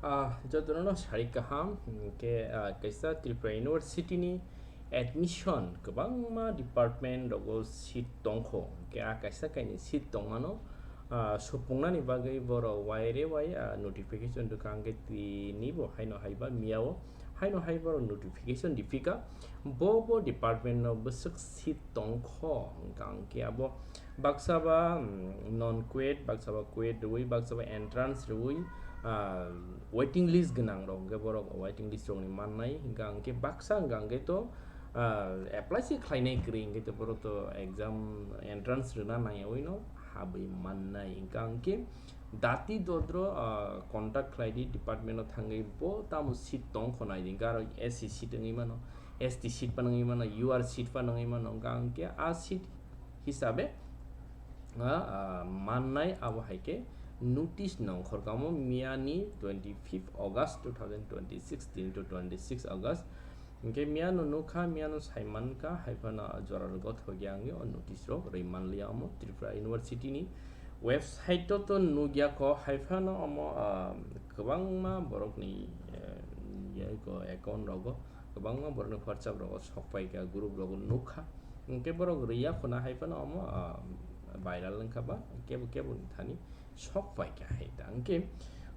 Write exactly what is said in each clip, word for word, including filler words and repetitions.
Ah, jotono no sari kaham, hwnkhe, ah, kaisa Tripura University ni admission kwbangma department rogo seat tongkho, hwnkhe ah kaisa kainwi seat tongmano, ah, supungnani bagwi borok waire wai, ah, notification rwkha, hwnkhe tini bo haino haiba miyao haino hai borok notification riphika, bo bo department no bwswk seat tongkho, hwnkha hwnkhe abo baksa ba, mm, non cuet, baksa ba cuet rwui, baksa ba entrance rwui, ah, waiting list gwnang rok hwnkhe borok waiting list rokni mannai, hwnkha hwnkhe baksa hwnkha hwnkhe to, ah, apply se khlainai kwrwi hwnkhe to borok to exam entrance rwna naiyaui no habwi mannai, hwnkha hwnkhe dati dodro, ah, contact khlai di department o thangwi bo tamo seat tongkho nai di, hwnkhe aro S C seat wngwi mano, S T seat phano wngwi mano, U R seat phano wngwi mano, hwnkha hwnkhe a seat hisabe, ah, ah, mannai abo hai khe notice nongkhor kamo miyani twenty fifth August two thousand twenty six, tin to twenty six August. Hwnkhe miyano nukha, miyano saimankha, hai phano jora rwgo thogya wngwi o notice rok rwi manliya omo Tripura University ni website o to nukya kho, hai phano omo, ah, kwbangma borokni, eh, yai ko account rogo, kwbangma borokni WhatsApp rogo sok paikha, group rogo nukha. Hwnkhe borok rwya phano hai phano omo, ah, viral wngkha ba kebo kebo ni thani sok paikha hai ta. Hwnkhe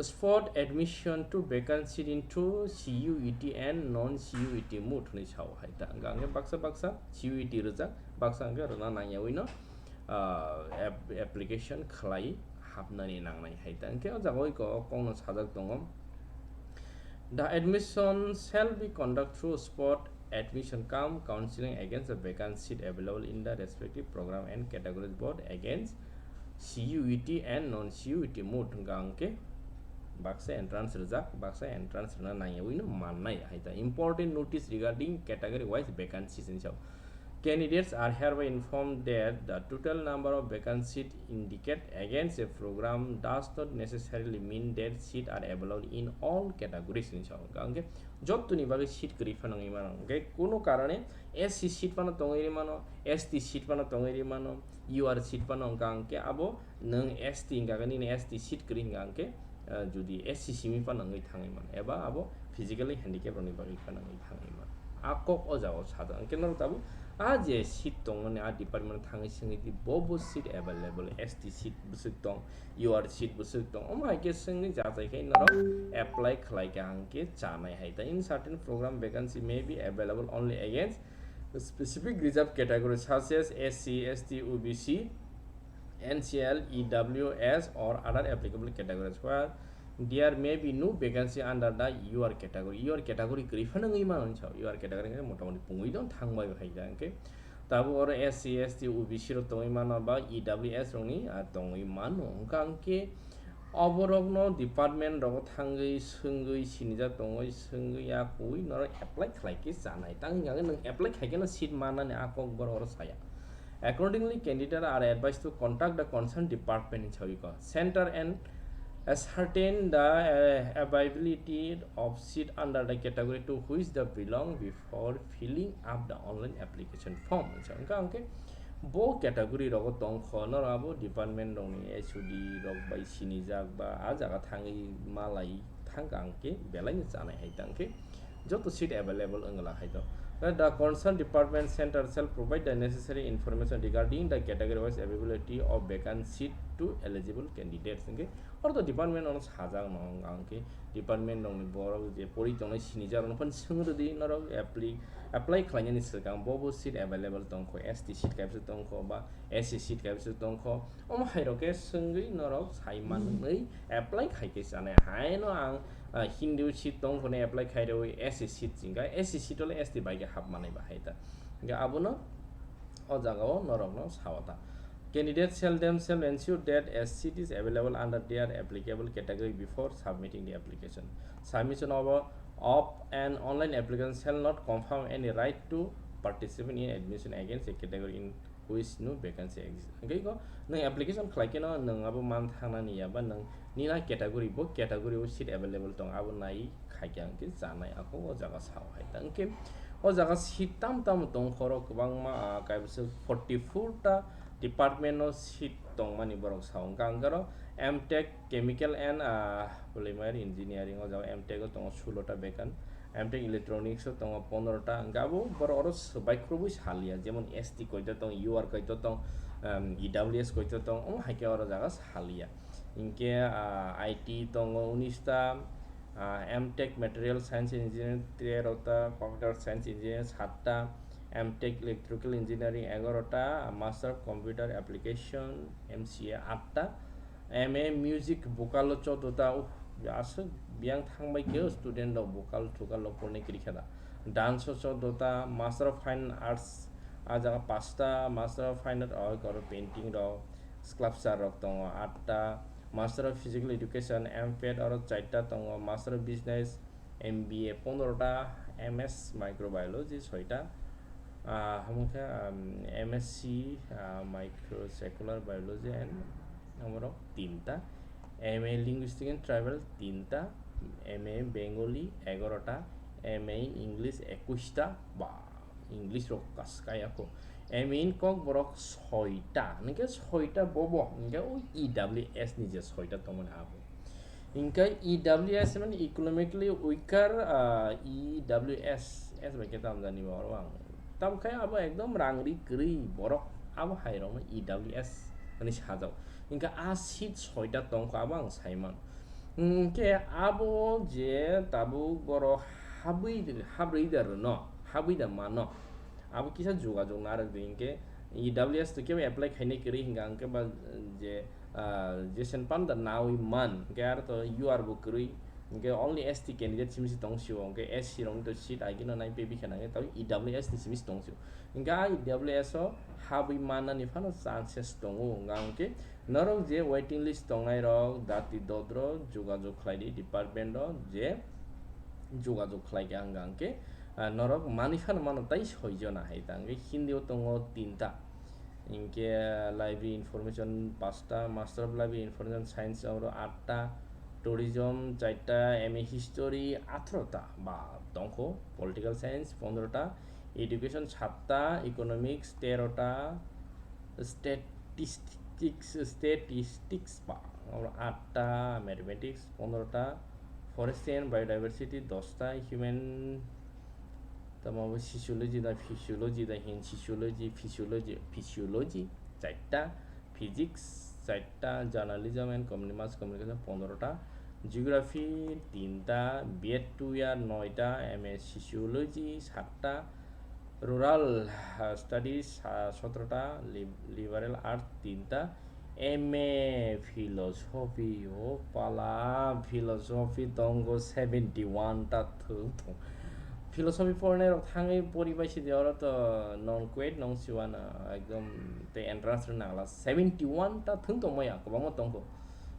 spot admission to vacancy into C U E T and non C U E T mode hwnwi sao hai ta. Hwnkha hwnkhe baksa baksa C U E T rwjak, baksa hwnkhe rwna nangyaui no, ah, ap-, application khlai hapnani nangnai hai ta. Hwnkhe o jaga o iko o kokno sajak tongo. The admission shall be conduct through spot admission cum counseling against the vacant seat available in the respective program and categories both against C U E T and non C U E T mode hwnkha hwnkhe baksa entrance rwjak, baksa entrance rwna nangyaui no mannai hai ta. Important notice regarding category wise vacancies hwnwi sao. Candidates are hereby informed that the total number of vacant seat indicate against a program does not necessarily mean that seat are available in all categories hwnwi sao. Hwnkha hwnkhe jottoni bagwi seat kwrwi phano wngwi mano. Hwnkhe kunu karone S C seat phano tongwi rwi mano, S T seat phano tongwi rwi mano, U R seat phano hwnkha hwnkhe abo nwng S T hwnkha khe nini S T seat kwrwi hwnkha hwnkhe, ah, jodi S C simi phano wngwi thangwi mano, eba abo physically handicap rokni bagwi phano wngwi thangwi mano. A kok o jagao sajak. Hwnkhe norok tabuk a je seat tongmani a department thangwi swngwi di, bo bo seat available, S T seat bwswk tong, U R seat bwswk tong, omo hai khe swngwi jachai khe norok apply khlai kha hwnkhe chanai hai ta. In certain program vacancy may be available only against specific reserved categories such as S C, S T, O B C, N C L, E W S or other applicable categories where there may be no vacancy under the U R category. U R category kwrwi phano wngwi mano hwnwi sao. U R category hwnkhe motamoti pungwi dong thangbai hai da hwnkhe. Tabuk oro S C, S T, O B C rok tongwi mano ba E W S rokni, ah, tongwi mano. Hwnkha hwnkhe oborokno department rogo thangwi swngwi sinijak tongwi swngwi ya kuwi norok apply khlai khe chanai. Tang hwnkha khe nwng apply khai kheno seat mannani a kokborok oro saya. Accordingly, candidate are advised to contact the concerned department in Chawiko Center and ascertain the, uh, availability of seat under the category to which they belong before filling up the online application form. Hwnkha hwnkhe bo category rogo tongkho, norok abo department rokni H O D rok bai sinijak ba a jaga thangwi malai thangkha hwnkhe belai no chanai hai tangkhe joto seat available wngla hai to. The concerned department center shall provide the necessary information regarding the category wise availability of vacant seat to eligible candidates. Hwnkhe oro to department ono sajak no hwnkha hwnkhe department rokni borok je pori tongnai sinijak rokno phano swng rwdi norok apply, apply khlainani swkang bo bo seat available tongkho, S T seat kaisa tongkho ba S C seat kaisa tongkho, omo hai rok khe swngwi norok sai manwi apply khai khe chanai. Haino ang, ah, Hindi o seat tongkho ne apply khai rwi S C seat chingkha, S C seat ole S T bai khe hap manai ba hai ta. Hwnkhe abono o jaga o norok no sao ta. Candidates shall themselves ensure that a seat is available under their applicable category before submitting the application. Submission of, a, of an online application shall not confirm any right to participate in admission against a category in which no vacancy exists. Hwnkhe iko nwng application khlai kheno nwng abo man thangnani ya ba nwng nini category bo category o seat available tong abo nai khai khe hwnkhe chanai ako o jaga sao hai ta. Hwnkhe o jaga seat tam tam tong khoro kwbangma, ah, kaibwswk forty four ta department o seat tongmani borok sao. Hwnkha hwnkhe oro M Tech Chemical and, ah, Polymer Engineering o jaga M Tech o tongo sulo ta bekan, M Tech Electronics o tongo pondro ta, hingke abo borok oro swbai khurubui saliya, jemon S T koito tong, U R koito tong, um, E W S koito tong, omo hai khe oro jaga saliya. Hingke, ah, I T tongo unis ta, ah, M Tech Material Science Engineering tero ta, Computer Science Engineering satta, M Tech Electrical Engineering egaro ta, Master of Computer Application, M C A atta, M A Music Vocal o chodo ta, uh, aswk biyang thangbai khe student rok vocal thucal rok pornai kwrwi khe da. Dance o chodo ta, Master of Fine Arts a jaga pasta, Master of Fine Art o koro painting rok, sculpture rok tongo atta, Master of Physical Education, M Ped oro chaita tongo, Master of Business, M B A pondro ta, M S Microbiology soita, ah, omo khe, um, M S C, ah, Microsecular Biology and omorok tinta, M A Linguistic and Tribal tinta, M A Bengali egaro ta, M A in English ekush ta, ba, English rok kas kaya ko. M A in Kokborok soita, hingke soita bobo, hingke o E W S ni je soita tongmani abo. Hingke E W S mani economically weaker, ah, E W S, S bai khe tamjani ba oro ang. Tamo khe abo ekdom rangri kwrwi borok abo hai rokno E W S hwnwi sajak. Hingke a seat soita tongkha abo ang saiman. Hingke abo je tabuk borok habwi, habwi da rwno, habwi da mano. Abo kisa jogajog narwk di hingke E W S to kebo apply khainai kwrwi hingka hingke ba je, ah, Jason Panda nawi man hingke aro to U R bo kwrwi hingke only S T candidate simi se tong sio hingke S C rokni to seat agino nai pebi khana hingke tabo E W S ni simi se tong sio hingke a E W S o habwi mannani phano chances tongo hingka hingke norok je waiting list tongnai rok dati dodro jogajog khlai di department o je jogajog khlai kha hingka hingke, ah, norok manwi phano mano tai soi jona hai ta hingke Hindi o tongo tinta. Hingke library information pasta, Master of Library Information Science oro atta, tourism chaita, M A history atharo ta ba tongkho, political science pondro ta, education satta, economics tero ta, statistics, statistics ba oro atta, mathematics pondro ta, forestry and biodiversity dos ta, human tamo bo sociology da, physiology da, hin sociology, physiology, physiology, chaita, physics, chaita, journalism and communi-, mass communication, pondro ta, geography, tinta, B Ed two year, noita, M A sociology, satta, rural, ah, studies, ah, sotro ta, lib-, liberal arts, tinta, M A philosophy, o pala, philosophy tongo seventy one ta thung thung. Philosophy pornai rok thangwi pori bai sidi oro to non quit nong siwana ekdom te entrance rwna nangla seventy one ta thung tong maya kwbangma tongo.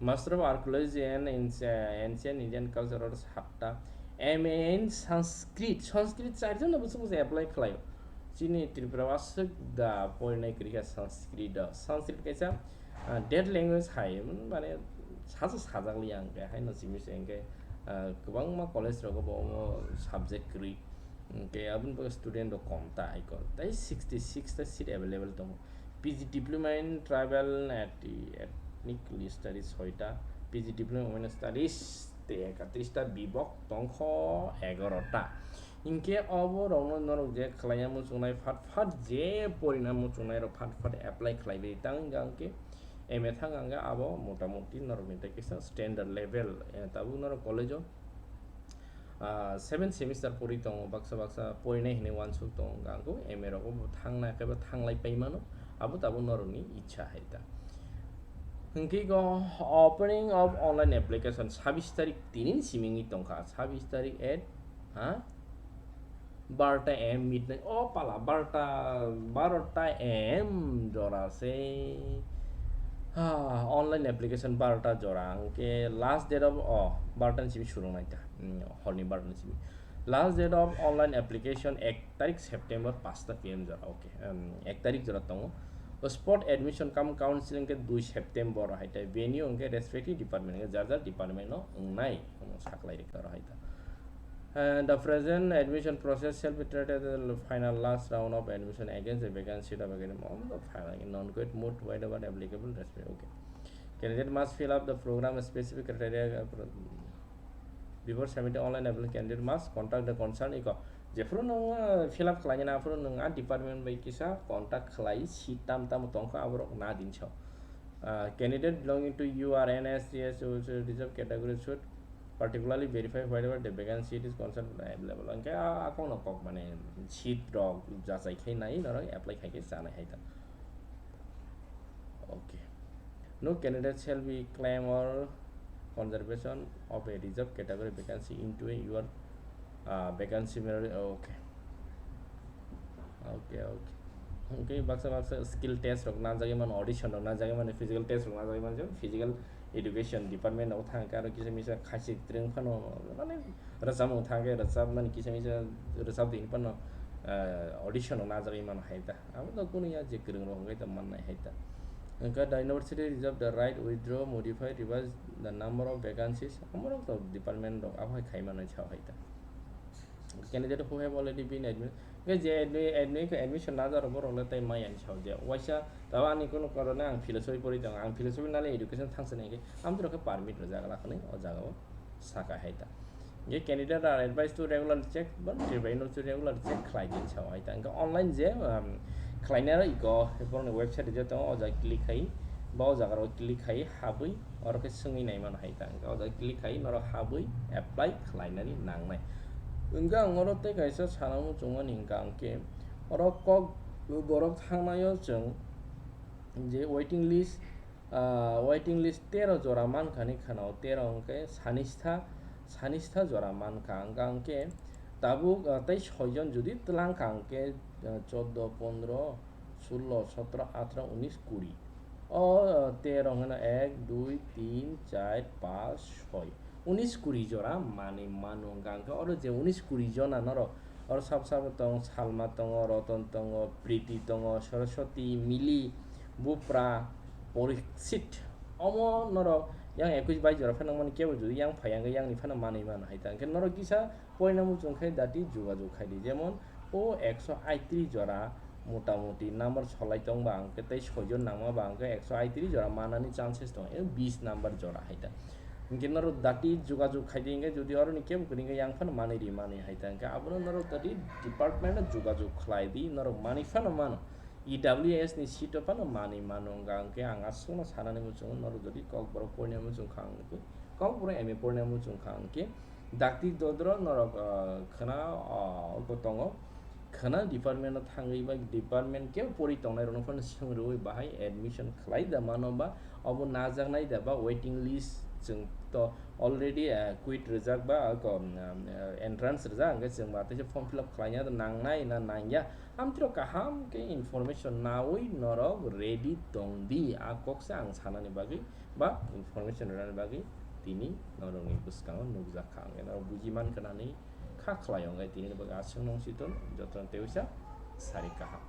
Master of Archaeology and Anci-, Ancient Indian Culture oro satta. M A in Sanskrit, Sanskrit char jon bo chwng apply khlaio. Chini Tripura o aswk da porinai kwrwi kha Sanskrit o. Sanskrit kaisa, ah, dead language hai, mane saja sajak liya hingke, haino simi se hingke, ah, kwbangma college rogo bo omo subject kwrwi. Hingke aboni bagwi student rok kom ta hai kor. Tai sixty six ta seat available tongo. P G Diploma in Tribal and Ethnic Studies soita, P G Diploma in Women Studies tei ekatris ta bibok tongkho egaro ta. Hingke obo rokno norok je khlaiya muchungnai phat phat je porina muchungnai rok phat phat apply khlai bai tang hingka hingke M A thang hingke abo motamuti norokni tei kisa standard level, eh, tabuk norok college o, ah, seven semester pori tongo, baksa baksa porinai hinui uansuk tongo, hingka hingke M A rogo bo thangna kebo thanglai pai mano, abo tabuk norokni ichha hai ta. Hingke go opening of online application sabis tarik tini ni simi wngwi tongkha, sabis tarik at, ha? Barta M midnight, o pala, barta, barota M jora se, ha, online application barta jora, hingke last date of, o, barta ni simi surung nai ta, hmm, horni barta ni simi. Last date of online application ek tarik September pasta P M jora, okay, um, ek tarik jora tongo. O spot admission cum counseling ke dui September hai ta, venue hingke respective department, hingke jar jar department no wngnai, omo saklai rikha oro hai ta. And the present admission process shall be treated as the final last round of admission against the vacancy of vacancy on the final non-quit mode wherever applicable, respect, okay. Candidate must fill up the program specific criteria, uh, pro- before submitting online application. Candidate must contact the concern iko. Jephuru nwng, uh, fill up khlaina, aphuru nwng a department bai kisa contact khlai, seat tam tam tongkha, aborok na dinso. Uh, candidate belonging to U R N S T S who should reserve category should particularly verify whether the vacant seat is concerned available. Hwnkhe a, a kokno kok mane seat rok jachai khai nai norok apply khai khe chanai hai ta. Okay. No candidate shall be claim or conservation of a reserved category vacancy into a your, uh, vacancy merit. Okay. Okay, okay. Okay, baksa baksa skill test rok nanjagwi mano, audition rok nanjagwi mano, physical test rok nanjagwi mano, physical education department rok thang khe aro kisa misa khasi twrwng phano mane rwchapmung thang khe rwchapmani kisa misa rwchap di phano, uh, audition rok nanjagwi mano hai ta. Abo to kunu ya je kwrwng rok hwnkhe to mannai hai ta. Hwnkhe the university reserve the right withdraw, modify, revise the number of vacancies. Amorok to department rok abo hai khai mano sao hai ta. Candidate who have already been admitted. Hwnkhe je admi-, admi-, admission na jaro borok le tai mai ani sao je. Waisa tabo ani kunu korone ang philosophy pori tongo. Ang philosophy nale education thangsa nai khe amtwrok khe permit rwjak lakhanai o jaga o. Saka hai ta. Hwnkhe candidate are advised to regularly check, but tribunal to regularly check khlai din sao hai ta. Hwnkhe online je, um, khlainai rok iko, borokni website je tongo, o jaga click khai, ba o jaga rok click khai, habwi, oro khe swngwi nai mano hai ta. Hwnkhe o jaga click khai, norok habwi apply khlainani nangnai. Hwnkhe ang oro tei kaisa sana muchungmani hwnkha hwnkhe, oro kok borok thangnaio chwng je waiting list, Ah, waiting list tero jora mankha ni kheno, tero hwnkhe sanistha, sanistha jora mankha. Hwnkha hwnkhe tabuk, ah, tei soijon jodi twlangkha hwnkhe, ah, choddo, pondro, sullo, sotro, atro, unis, kuri. O, ah, tero hwnkhe ek, dui, tin, char, panch, soi. Unis kuri jora manwi mano, hwnkha hwnkhe oro je unis kuri jona norok, oro sabo sabo tong, Salma tongo, Roton tongo, Priti tongo, Saraswati, Mili, Bupra, Poriksit. Omo norok yang ekush bais jora phano nangmani kebo jodi yang phai hwnkhe yang ni phano manwi mano hai ta. Hwnkhe norok kisa poina muchung khe dati jogajog khai di. Jemon o ekso aitris jora motamuti number solai tong ba hwnkhe tei soijon nangma ba hwnkhe ekso aitris jora manani chances tongo, e bis number jora hai ta. Hwnkhe norok dati jogajog khai di hwnkhe jodi oroni kebo kwrwi hwnkhe yang phano manwi ri manwi hai ta. Hwnkhe abono norok dati department o jogajog khlai di, norok manwi phano mano. E W S ni seat o phano manwi mano hwnkha hwnkhe ang aswkno sanani muchungo norok jodi Kokborok porina muchung kha hwnkhe, Kokborok M A porina muchung kha hwnkhe, dakti dodro norok, ah, khwna, ah, tongo, khwna department o thangwi ba department kebo pori tongnai rokno phano swng rwui bahai admission khlai da mano ba obo najaknai da ba waiting list chwng to already, ah, quit rwjak ba, ah, ko, um, ah, entrance rwjak hwnkhe chwng ba teisa form fill up khlaina nangnai na nangya. Amtwrok kaham khe information naui norok ready tong di, a kok se ang sanani bagwi ba information rwnani bagwi tini norokni bwskango nukjak kha. Hwnkhe norok buji mankha nani kha khlai, hwnkhe tini bagwi aswk nung si ton jotono tei uisa sari kaham.